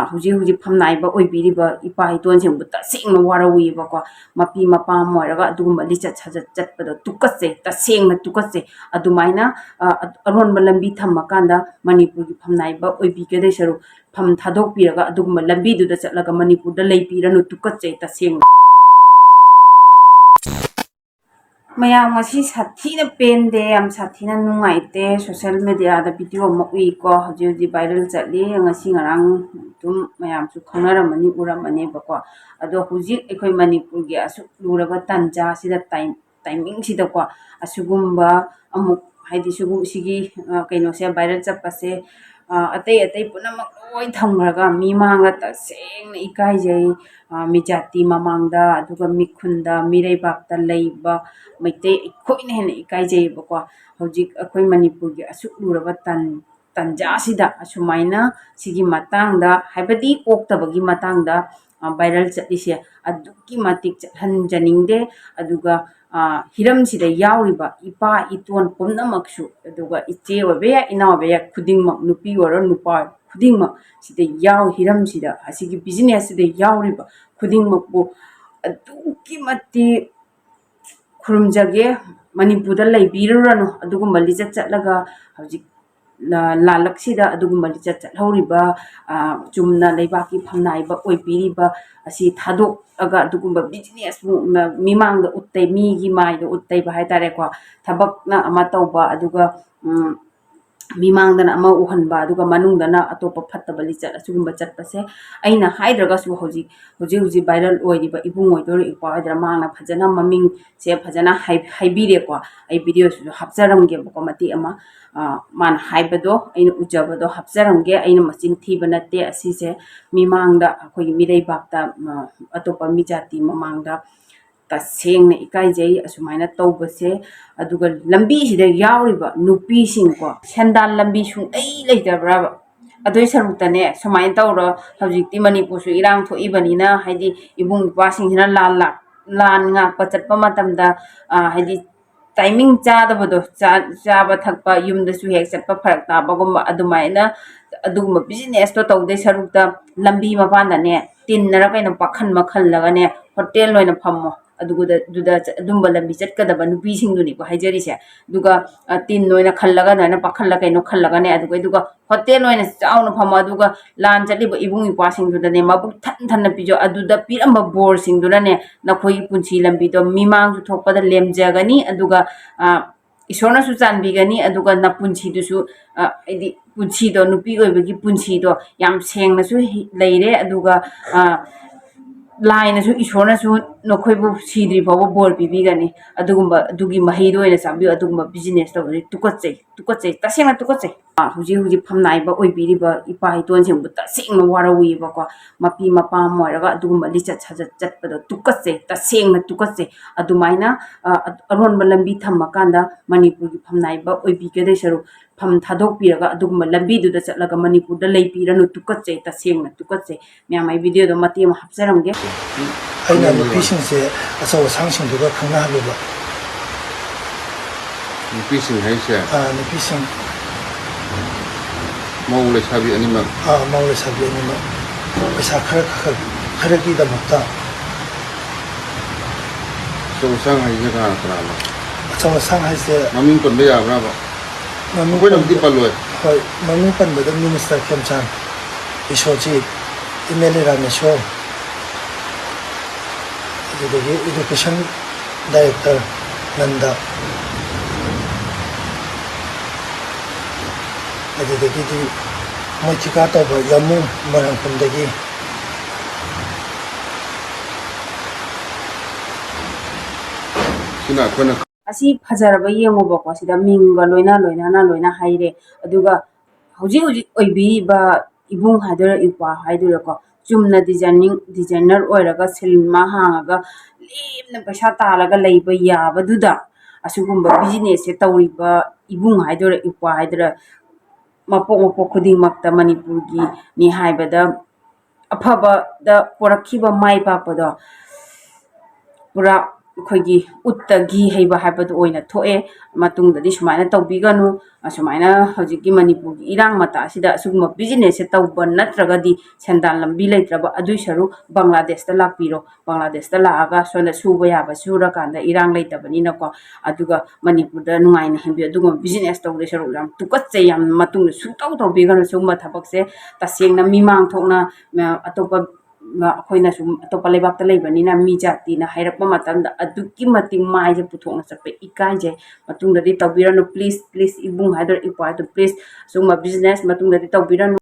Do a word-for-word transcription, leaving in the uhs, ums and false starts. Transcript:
ꯍꯧꯖꯤꯛ ꯍꯧꯖꯤꯛ ꯐꯝꯅꯥꯏꯕ ꯑꯣꯏꯕꯤꯔꯤꯕ ꯏꯄꯥ ꯏꯇꯣꯟꯁꯤꯡꯕꯨ ꯇꯁꯦꯡꯅ ꯋꯥꯔꯧꯏꯕꯀꯣ꯫ ꯃꯄꯤ ꯃꯄꯥ ꯑꯃ ꯑꯣꯏꯔꯒ ꯑꯗꯨꯒꯨꯝꯕ ꯂꯤꯆꯠ ꯁꯥꯖꯠ ꯆꯠꯄꯗꯣ ꯇꯨꯀꯠꯆꯩ, ꯇꯁꯦꯡꯅ ꯇꯨꯀꯠꯆꯩ꯫ ꯑꯗꯨꯃꯥꯏꯅ, ꯑ, ꯑꯔꯣꯟꯕ ꯂꯝꯕꯤ ꯊꯝꯃꯀꯥꯟꯗ ꯃꯅꯤꯄꯨꯔꯒꯤ ꯐꯝꯅꯥꯏꯕ ꯑꯣꯏꯕꯤꯒꯗꯣꯏ ꯁꯔꯨꯛ ꯐꯝ ꯊꯥꯗꯣꯛꯄꯤꯔꯒ ꯑꯗꯨꯒꯨꯝꯕ ꯂꯝꯕꯤꯗꯨꯗ ꯆꯠꯂꯒ ꯃꯅꯤꯄꯨꯔꯗ ꯂꯩꯕꯤꯔꯅꯨ, ꯇꯨꯀꯠꯆꯩ ꯇꯁꯦꯡꯅ꯫ ꯃꯌꯥꯝ ꯉꯁꯤ ꯁꯥꯊꯤꯅ ꯄꯦꯟꯗꯦ, ꯌꯥꯝ ꯁꯥꯊꯤꯅ ꯅꯨꯡꯉꯥꯏꯇꯦ꯫ ꯁꯣꯁꯦꯜ ꯃꯦꯗꯤꯌꯥꯗ ꯚꯤꯗꯤꯑꯣ ꯑꯃ ꯎꯏꯀꯣ, ꯍꯧꯖꯤꯛ ꯍꯧꯖꯤꯛ ꯚꯥꯏꯔꯦꯜ ꯆꯠꯂꯤ꯫ ꯉꯁꯤ ꯉꯔꯥꯡ ꯑꯗꯨꯝ ꯃꯌꯥꯝꯁꯨ ꯈꯪꯅꯔꯝꯃꯅꯤ, ꯎꯔꯝꯃꯅꯦꯕꯀꯣ꯫ ꯑꯗꯣ ꯍꯧꯖꯤꯛ ꯑꯩꯈꯣꯏ ꯃꯅꯤꯄꯨꯔꯒꯤ ꯑꯁꯨꯛ ꯂꯨꯔꯕ ꯇꯥꯟꯖꯥꯁꯤꯗ, ꯇꯥꯏꯝ-, ꯇꯥꯏꯃꯤꯡꯁꯤꯗꯀꯣ, ꯑꯁꯤꯒꯨꯝꯕ ꯑꯃꯨꯛ, ꯍꯥꯏꯗꯤ ꯁꯤꯒꯨꯝ-, ꯁꯤꯒꯤ, ꯑ, ꯀꯩꯅꯣꯁꯦ, ꯚꯥꯏꯔꯦꯜ ꯆꯠꯄꯁꯦ, ꯑ, ꯑꯇꯩ ꯑꯇꯩ ꯄꯨꯝꯅꯃꯛ ꯂꯣꯏ ꯊꯝꯈ꯭ꯔꯒ ꯃꯤꯃꯥꯡꯗ ꯇꯁꯦꯡꯅ ꯏꯀꯥꯏꯖꯩ꯫ ꯑ, ꯃꯤꯖꯥꯇꯤ ꯃꯃꯥꯡꯗ, ꯑꯗꯨꯒ ꯃꯤꯈꯨꯟꯗ, ꯃꯤꯔꯩꯕꯥꯛꯇ ꯂꯩꯕ ꯃꯩꯇꯩ ꯑꯩꯈꯣꯏꯅ ꯍꯦꯟꯅ ꯏꯀꯥꯏꯖꯩꯌꯦꯕꯀꯣ꯫ ꯍꯧꯖꯤꯛ ꯑꯩꯈꯣꯏ ꯃꯅꯤꯄꯨꯔꯒꯤ ꯑꯁꯨꯛ ꯂꯨꯔꯕ ꯇꯟ-, ꯇꯟꯖꯥꯁꯤꯗ ꯑꯁꯨꯃꯥꯏꯅ ꯁꯤꯒꯤ ꯃꯇꯥꯡꯗ, ꯍꯥꯏꯕꯗꯤ ꯑꯣꯛꯇꯕꯒꯤ ꯃꯇꯥꯡꯗ, ꯑ, ꯚꯥꯏꯔꯦꯜ ꯆꯠꯂꯤꯁꯦ ꯑꯗꯨꯛꯀꯤ ꯃꯇꯤꯛ ꯆꯠꯍꯟꯖꯅꯤꯡꯗꯦ꯫ ꯑꯗꯨꯒ, ꯑ, ꯍꯤꯔꯝꯁꯤꯗ ꯌꯥꯎꯔꯤꯕ ꯏꯄꯥ ꯏꯇꯣꯟ ꯄꯨꯝꯅꯃꯛꯁꯨ, ꯑꯗꯨꯒ ꯏꯆꯦ ꯑꯣꯏꯕ ꯌꯥꯏ, ꯏꯅꯥꯎ ꯑꯣꯏꯕ ꯌꯥꯏ, ꯈꯨꯗꯤꯡꯃꯛ, ꯅꯨꯄꯤ ꯑꯣꯏꯔꯣ ꯅꯨꯄꯥ ꯑꯣꯏꯔꯣ, ꯈꯨꯗꯤꯡꯃꯛ ꯁꯤꯗ ꯌꯥꯎ-, ꯍꯤꯔꯝꯁꯤꯗ, ꯑꯁꯤꯒꯤ ꯕꯤꯖꯤꯅꯦꯁꯁꯤꯗ ꯌꯥꯎꯔꯤꯕ ꯈꯨꯗꯤꯡꯃꯛꯄꯨ ꯑꯗꯨꯛꯀꯤ ꯃꯇꯤꯛ ꯈꯨꯔꯨꯝꯖꯒꯦ꯫ ꯃꯅꯤꯄꯨꯔꯗ ꯂꯩꯕꯤꯔꯨꯔꯅꯨ꯫ ꯑꯗꯨꯒꯨꯝꯕ ꯂꯤꯆꯠ ꯆꯠꯂꯒ ꯍꯧꯖꯤꯛ ꯂ-, ꯂꯥꯜꯂꯛꯁꯤꯗ ꯑꯗꯨꯒꯨꯝꯕ ꯂꯤꯆꯠ ꯆꯠꯍꯧꯔꯤꯕ, ꯑ, ꯆꯨꯝꯅ ꯂꯩꯕꯥꯛꯀꯤ ꯐꯝꯅꯥꯏꯕ ꯑꯣꯏꯕꯤꯔꯤꯕ ꯑꯁꯤ ꯊꯥꯗꯣꯛꯑꯒ ꯑꯗꯨꯒꯨꯝꯕ ꯕꯤꯖꯤꯅꯦꯁ ꯃ-, ꯃꯤꯃꯥꯡꯗ ꯎꯠꯇꯩ-, ꯃꯤꯒꯤ ꯃꯥꯏꯗ ꯎꯠꯇꯩꯕ ꯍꯥꯏ ꯇꯥꯔꯦꯀꯣ, ꯊꯕꯛꯅ ꯑꯃ ꯇꯧꯕ, ꯑꯗꯨꯒ, ꯎꯝ, ꯃꯤꯃꯥꯡꯗꯅ ꯑꯃ ꯎꯍꯟꯕ, ꯑꯗꯨꯒ ꯃꯅꯨꯡꯗꯅ ꯑꯇꯣꯞꯄ ꯐꯠꯇꯕ ꯂꯤꯆꯠ ꯑꯁꯤꯒꯨꯝꯕ ꯆꯠꯄꯁꯦ ꯑꯩꯅ ꯍꯥꯏꯗ꯭ꯔꯒꯁꯨ ꯍꯧꯖꯤꯛ, ꯍꯧꯖꯤꯛ ꯍꯧꯖꯤꯛ ꯚꯥꯏꯔꯦꯜ ꯑꯣꯏꯔꯤꯕ ꯏꯕꯨꯡ ꯑꯣꯏꯗꯣꯏꯔꯥ ꯏꯄ꯭ꯋꯥ ꯑꯣꯏꯗꯣꯏꯔꯥ, ꯃꯥꯅ ꯐꯖꯅ ꯃꯃꯤꯡꯁꯦ ꯐꯖꯅ ꯍꯥꯏ-, ꯍꯥꯏꯕꯤꯔꯦꯀꯣ꯫ ꯑꯩ ꯚꯤꯗꯤꯑꯣꯁꯤꯁꯨ ꯍꯥꯞꯆꯔꯝꯒꯦꯕꯀꯣ, ꯃꯇꯦꯛ ꯑꯃ, ꯑ, ꯃꯥꯅ ꯍꯥꯏꯕꯗꯣ ꯑꯩꯅ ꯎꯖꯕꯗꯣ ꯍꯥꯞꯆꯔꯝꯒꯦ꯫ ꯑꯩꯅ ꯃꯆꯤꯟ ꯊꯤꯕ ꯅꯠꯇꯦ ꯑꯁꯤꯁꯦ꯫ ꯃꯤꯃꯥꯡꯗ ꯑꯩꯈꯣꯏꯒꯤ ꯃꯤꯔꯩꯕꯥꯛꯇ, ꯑ, ꯑꯇꯣꯞꯄ ꯃꯤ ꯖꯥꯇꯤ ꯃꯃꯥꯡꯗ ꯇꯁꯦꯡꯅ ꯏꯀꯥꯏꯖꯩ ꯑꯁꯨꯃꯥꯏꯅ ꯇꯧꯕꯁꯦ꯫ ꯑꯗꯨꯒ ꯂꯝꯕꯤꯁꯤꯗ ꯌꯥꯎꯔꯤꯕ ꯅꯨꯄꯤꯁꯤꯡꯀꯣ, ꯁꯦꯟꯗꯥꯟ ꯂꯝꯕꯤ ꯁꯨꯡꯂꯩ ꯂꯩꯇꯕ꯭ꯔꯕ? ꯑꯗꯨꯏ ꯁꯔꯨꯛꯇꯅꯦ, ꯁꯨꯃꯥꯏꯅ ꯇꯧꯔꯣ, ꯍꯧꯖꯤꯛꯇꯤ ꯃꯅꯤꯄꯨꯔꯁꯨ ꯏꯔꯥꯡ ꯊꯣꯛꯏꯕꯅꯤꯅ, ꯍꯥꯏꯗꯤ ꯏꯕꯨꯡ ꯏꯄ꯭ꯋꯥꯁꯤꯡꯁꯤꯅ ꯂꯥꯟ ꯂꯥꯛ-, ꯂꯥꯟ ꯉꯥꯛꯄ ꯆꯠꯄ ꯃꯇꯝꯗ, ꯑ, ꯍꯥꯏꯗꯤ ꯇꯥꯏꯃꯤꯡ ꯆꯥꯗꯕꯗꯣ, ꯆꯥ-, ꯆꯥꯕ ꯊꯛꯄ, ꯌꯨꯝꯗꯁꯨ ꯍꯦꯛ ꯆꯠꯄ ꯐꯔꯛ ꯇꯥꯕꯒꯨꯝꯕ, ꯑꯗꯨꯃꯥꯏꯅ ꯑꯗꯨꯒꯨꯝꯕ business ꯇꯣ ꯇꯧꯗꯣꯏ ꯁꯔꯨꯛꯇ ꯂꯝꯕꯤ ꯃꯄꯥꯟꯗꯅꯦ ꯇꯤꯟꯅꯔ ꯀꯩꯅꯣ ꯄꯥꯛꯈꯟ ꯃꯈꯜꯂꯒꯅꯦ hotel ꯑꯣꯏꯅ ꯐꯝꯃꯣ꯫ ꯑꯗꯨꯗ, ꯑꯗꯨꯗ ꯆ-, ꯑꯗꯨꯝꯕ ꯂꯝꯕꯤ ꯆꯠꯀꯗꯕ ꯅꯨꯄꯤꯁꯤꯡꯗꯨꯅꯤꯀꯣ ꯍꯥꯏꯖꯔꯤꯁꯦ꯫ ꯑꯗꯨꯒ, ꯑ, ꯇꯤꯟ ꯑꯣꯏꯅ ꯈꯜꯂꯒ ꯑꯗꯨꯃꯥꯏꯅ ꯄꯥꯛꯈꯜꯂ ꯀꯩꯅꯣ ꯈꯜꯂꯒꯅꯦ, ꯑꯗꯨꯒ, ꯑꯗꯨꯒ hotel ꯑꯣꯏꯅ ꯆꯥꯎꯅ ꯐꯝꯃꯣ꯫ ꯑꯗꯨꯒ ꯂꯥꯟ ꯆꯠꯂꯤꯕ ꯏꯕꯨꯡ ꯏꯄ꯭ꯋꯥꯁꯤꯡꯗꯨꯗꯅꯦ ꯃꯕꯨꯛ ꯊꯟ ꯊꯟꯅ ꯄꯤꯖꯧ꯫ ꯑꯗꯨꯗ ꯄꯤꯔꯝꯕ ꯕꯣꯔꯁꯤꯡꯗꯨꯅꯅꯦ ꯅꯈꯣꯏꯒꯤ ꯄꯨꯟꯁꯤ ꯂꯝꯕꯤꯗꯣ ꯃꯤꯃꯥꯡꯁꯨ ꯊꯣꯛꯄꯗ ꯂꯦꯝꯖꯒꯅꯤ, ꯑꯗꯨꯒ, ꯑ, ꯏꯁꯣꯔꯅꯁꯨ ꯆꯥꯟꯕꯤꯒꯅꯤ, ꯑꯗꯨꯒ ꯅꯄꯨꯟꯁꯤꯗꯨꯁꯨ, ꯑ, ꯍꯥꯏꯗꯤ ꯄꯨꯟꯁꯤꯗꯣ ꯅꯨꯄꯤ ꯑꯣꯏꯕꯒꯤ ꯄꯨꯟꯁꯤꯗꯣ ꯌꯥꯝ ꯁꯦꯡꯅꯁꯨ ꯍꯤ-, ꯂꯩꯔꯦ, ꯑꯗꯨꯒ, ꯑ, ꯂꯥꯏꯅꯁꯨ ꯏꯁꯣꯔꯅꯁꯨ ꯅꯈꯣꯏꯕꯨ ꯁꯤꯗ꯭ꯔꯤ ꯐꯥꯎꯕ ꯕꯣꯔ ꯄꯤꯕꯤꯒꯅꯤ꯫ ꯑꯗꯨꯒꯨꯝꯕ, ꯑꯗꯨꯒꯤ ꯃꯍꯩꯗꯣ ꯑꯣꯏꯅ ꯆꯥꯕꯤꯌꯨ꯫ ꯑꯗꯨꯒꯨꯝꯕ business ꯇꯧꯕꯗꯤ ꯇꯨꯀꯠꯆꯩ, ꯇꯨꯀꯠꯆꯩ, ꯇꯁꯦꯡꯅ ꯇꯨꯀꯠꯆꯩ꯫ ꯑ, ꯍꯧꯖꯤꯛ, ꯍꯧꯖꯤꯛ ꯐꯝꯅꯥꯏꯕ ꯑꯣꯏꯕꯤꯔꯤꯕ ꯏꯄꯥ ꯏꯇꯣꯟꯁꯤꯡꯕꯨ ꯇꯁꯦꯡꯅ ꯋꯥꯔꯧꯏꯕꯀꯣ꯫ ꯃꯄꯤ ꯃꯄꯥ ꯑꯃ ꯑꯣꯏꯔꯒ ꯑꯗꯨꯒꯨꯝꯕ ꯂꯤꯆꯠ ꯁꯥꯖꯠ ꯆꯠꯄꯗꯣ ꯇꯨꯀꯠꯆꯩ, ꯇꯁꯦꯡꯅ ꯇꯨꯀꯠꯆꯩ꯫ ꯑꯗꯨꯃꯥꯏꯅ, ꯑ, ꯑꯔꯣꯟꯕ ꯂꯝꯕꯤ ꯊꯝꯃꯀꯥꯟꯗ ꯃꯅꯤꯄꯨꯔꯒꯤ ꯐꯝꯅꯥꯏꯕ ꯑꯣꯏꯕꯤꯒꯗꯣꯏ ꯁꯔꯨꯛ ꯐꯝ ꯊꯥꯗꯣꯛꯄꯤꯔꯒ ꯑꯗꯨꯒꯨꯝꯕ ꯂꯝꯕꯤꯗꯨꯗ ꯆꯠꯂꯒ ꯃꯅꯤꯄꯨꯔꯗ ꯂꯩꯕꯤꯔꯅꯨ꯫ ꯇꯨꯀꯠꯆꯩ, ꯇꯁꯦꯡꯅ ꯇꯨꯀꯠꯆꯩ꯫ ꯃꯌꯥꯝ, ꯑꯩ video ꯗꯣ ꯃꯇꯦꯛ ꯑꯃ ꯍꯥꯞꯆꯔꯝꯒꯦ꯫ ꯑꯩꯅ ꯅꯨꯄꯤꯁꯤꯡꯁꯦ ꯑꯆꯧ ꯑꯁꯥꯡꯁꯤꯡꯗꯨꯒ ꯈꯪꯅꯍꯜꯂꯨꯕ꯫ ꯅꯨꯄꯤꯁꯤꯡ ꯍꯥꯏꯁꯦ? ꯑꯥ, ꯅꯨꯄꯤꯁꯤꯡ꯫ ꯃꯧ ꯂꯩꯁꯥꯕꯤ ꯑꯅꯤꯃꯛ? ꯑꯥ, ꯃꯧ ꯂꯩꯁꯥꯕꯤ ꯑꯅꯤꯃꯛ꯫ ꯄꯩꯁꯥ ꯈꯔ, ꯈꯔ, ꯈꯔꯒꯤꯗꯃꯛꯇ꯫ ꯑꯆꯧ ꯑꯁꯥꯡ ꯍꯥꯏꯁꯦ ꯀꯅꯥ ꯀꯅꯥꯅꯣ? ꯑꯆꯧ ꯑꯁꯥꯡ ꯍꯥꯏꯁꯦ ꯃꯃꯤꯡ ꯄꯟꯕ ꯌꯥꯕ꯭ꯔꯕ? ꯃꯃꯤꯡ ꯑꯩꯈꯣꯏꯅꯕꯨꯗꯤ ꯄꯟꯕ-, ꯄꯜꯂꯣꯏ꯫ ꯍꯣꯏ, ꯃꯃꯤꯡ ꯄꯟꯕꯗ Minister ꯈꯦꯝꯆꯥꯟ, ꯕꯤꯁ꯭ꯋꯖꯤꯠ, MLA ꯔꯥꯃꯦꯁꯣꯔ, ꯑꯗꯨꯗꯒꯤ Education Director ꯅꯟꯗ, ꯑꯗꯨꯗꯒꯤꯗꯤ ꯃꯣꯏ ꯊꯤꯀꯥ ꯇꯧꯕ ꯌꯥꯃꯨ ꯃꯣꯏꯔꯥꯡꯈꯣꯝꯗꯒꯤ꯫ ꯁꯤꯅ ꯑꯩꯈꯣꯏꯅ ꯑꯁꯤ ꯐꯖꯔꯕ ꯌꯦꯡꯉꯨꯕꯀꯣ, ꯁꯤꯗ ꯃꯤꯡꯒ ꯂꯣꯏꯅ, ꯂꯣꯏꯅꯅ ꯂꯣꯏꯅ ꯍꯥꯏꯔꯦ꯫ ꯑꯗꯨꯒ ꯍꯧꯖꯤꯛ ꯍꯧꯖꯤꯛ ꯑꯣꯏꯕꯤꯔꯤꯕ ꯏꯕꯨꯡ ꯍꯥꯏꯗꯣꯏꯔꯥ, ꯏꯄ꯭ꯋꯥ ꯍꯥꯏꯗꯣꯏꯔꯥꯀꯣ, ꯆꯨꯝꯅ designing, designer ꯑꯣꯏꯔꯒ ꯁꯤꯅꯦꯃꯥ ꯍꯥꯡꯉꯒ ꯂꯦꯝꯅ ꯄꯩꯁꯥ ꯇꯥꯜꯂꯒ ꯂꯩꯕ ꯌꯥꯕꯗꯨꯗ ꯑꯁꯤꯒꯨꯝꯕ business ꯁꯦ ꯇꯧꯔꯤꯕ ꯏꯕꯨꯡ ꯍꯥꯏꯗꯣꯏꯔꯥ, ꯏꯄ꯭ꯋꯥ ꯍꯥꯏꯗꯣꯏꯔꯥ, ꯃꯄꯣꯛ ꯃꯄꯣꯛ ꯈꯨꯗꯤꯡꯃꯛꯇ ꯃꯅꯤꯄꯨꯔꯒꯤꯅꯤ ꯍꯥꯏꯕꯗ ꯑꯐꯕꯗ ꯄꯣꯔꯛꯈꯤꯕ ꯃꯥꯏ ꯄꯥꯛꯄꯗꯣ ꯄꯨꯔꯥ ꯑꯩꯈꯣꯏꯒꯤ ꯎꯠꯇ ꯘꯤ ꯍꯩꯕ ꯍꯥꯏꯕꯗꯨ ꯑꯣꯏꯅ ꯊꯣꯛꯑꯦ꯫ ꯃꯇꯨꯡꯗꯗꯤ ꯁꯨꯃꯥꯏꯅ ꯇꯧꯕꯤꯒꯅꯨ꯫ ꯑꯁꯨꯃꯥꯏꯅ ꯍꯧꯖꯤꯛꯀꯤ ꯃꯅꯤꯄꯨꯔꯒꯤ ꯏꯔꯥꯡ ꯃꯇꯥꯁꯤꯗ ꯑꯁꯤꯒꯨꯝꯕ businessꯁꯦ ꯇꯧꯕ ꯅꯠꯇ꯭ꯔꯒꯗꯤ ꯁꯦꯟꯗꯥꯟ ꯂꯝꯕꯤ ꯂꯩꯇ꯭ꯔꯕ ꯑꯗꯨꯏ ꯁꯔꯨꯛ ꯕꯪꯒ꯭ꯂꯥꯗꯦꯁꯇ ꯂꯥꯛꯄꯤꯔꯣ꯫ ꯕꯪꯒ꯭ꯂꯥꯗꯦꯁꯇ ꯂꯥꯛꯑꯒ ꯁꯣꯝꯗ ꯁꯨꯕ ꯌꯥꯕ ꯁꯨꯔꯀꯥꯟꯗ ꯏꯔꯥꯡ ꯂꯩꯇꯕꯅꯤꯅꯀꯣ꯫ ꯑꯗꯨꯒ ꯃꯅꯤꯄꯨꯔꯗ ꯅꯨꯡꯉꯥꯏꯅ ꯍꯤꯡꯕꯤꯌꯨ꯫ ꯑꯗꯨꯒꯨꯝꯕ business ꯇꯧꯗꯣꯏ ꯁꯔꯨꯛ ꯌꯥꯝ ꯇꯨꯀꯠꯆꯩ꯫ ꯌꯥꯝ ꯃꯇꯨꯡꯗ ꯁꯨꯡꯇꯧ ꯇꯧꯕꯤꯒꯅꯨ ꯁꯤꯒꯨꯝꯕ ꯊꯕꯛꯁꯦ꯫ ꯇꯁꯦꯡꯅ ꯃꯤꯃꯥꯡ ꯊꯣꯛꯅ, ꯃ-, ꯑꯇꯣꯞꯄ, ꯃ-, ꯑꯩꯈꯣꯏꯅꯁꯨ ꯑꯇꯣꯞꯄ ꯂꯩꯕꯥꯛꯇ ꯂꯩꯕꯅꯤꯅ ꯃꯤ ꯖꯥꯇꯤꯅ ꯍꯥꯏꯔꯛꯄ ꯃꯇꯝꯗ ꯑꯗꯨꯛꯀꯤ ꯃꯇꯤꯛ ꯃꯥꯏꯁꯦ ꯄꯨꯊꯣꯛꯅ ꯆꯠꯄ ꯏꯀꯥꯏꯖꯩ꯫ ꯃꯇꯨꯡꯗꯗꯤ ꯇꯧꯕꯤꯔꯅꯨ꯫ Please, please, ꯏꯕꯨꯡ ꯍꯥꯏꯗꯣꯏꯔꯥ, ꯏꯄ꯭ꯋꯥ ꯍꯥꯏꯗꯣꯏꯔꯥ, please, ꯁꯤꯒꯨꯝꯕ business ꯃꯇꯨꯡꯗꯗꯤ ꯇꯧꯕꯤꯔꯅꯨ꯫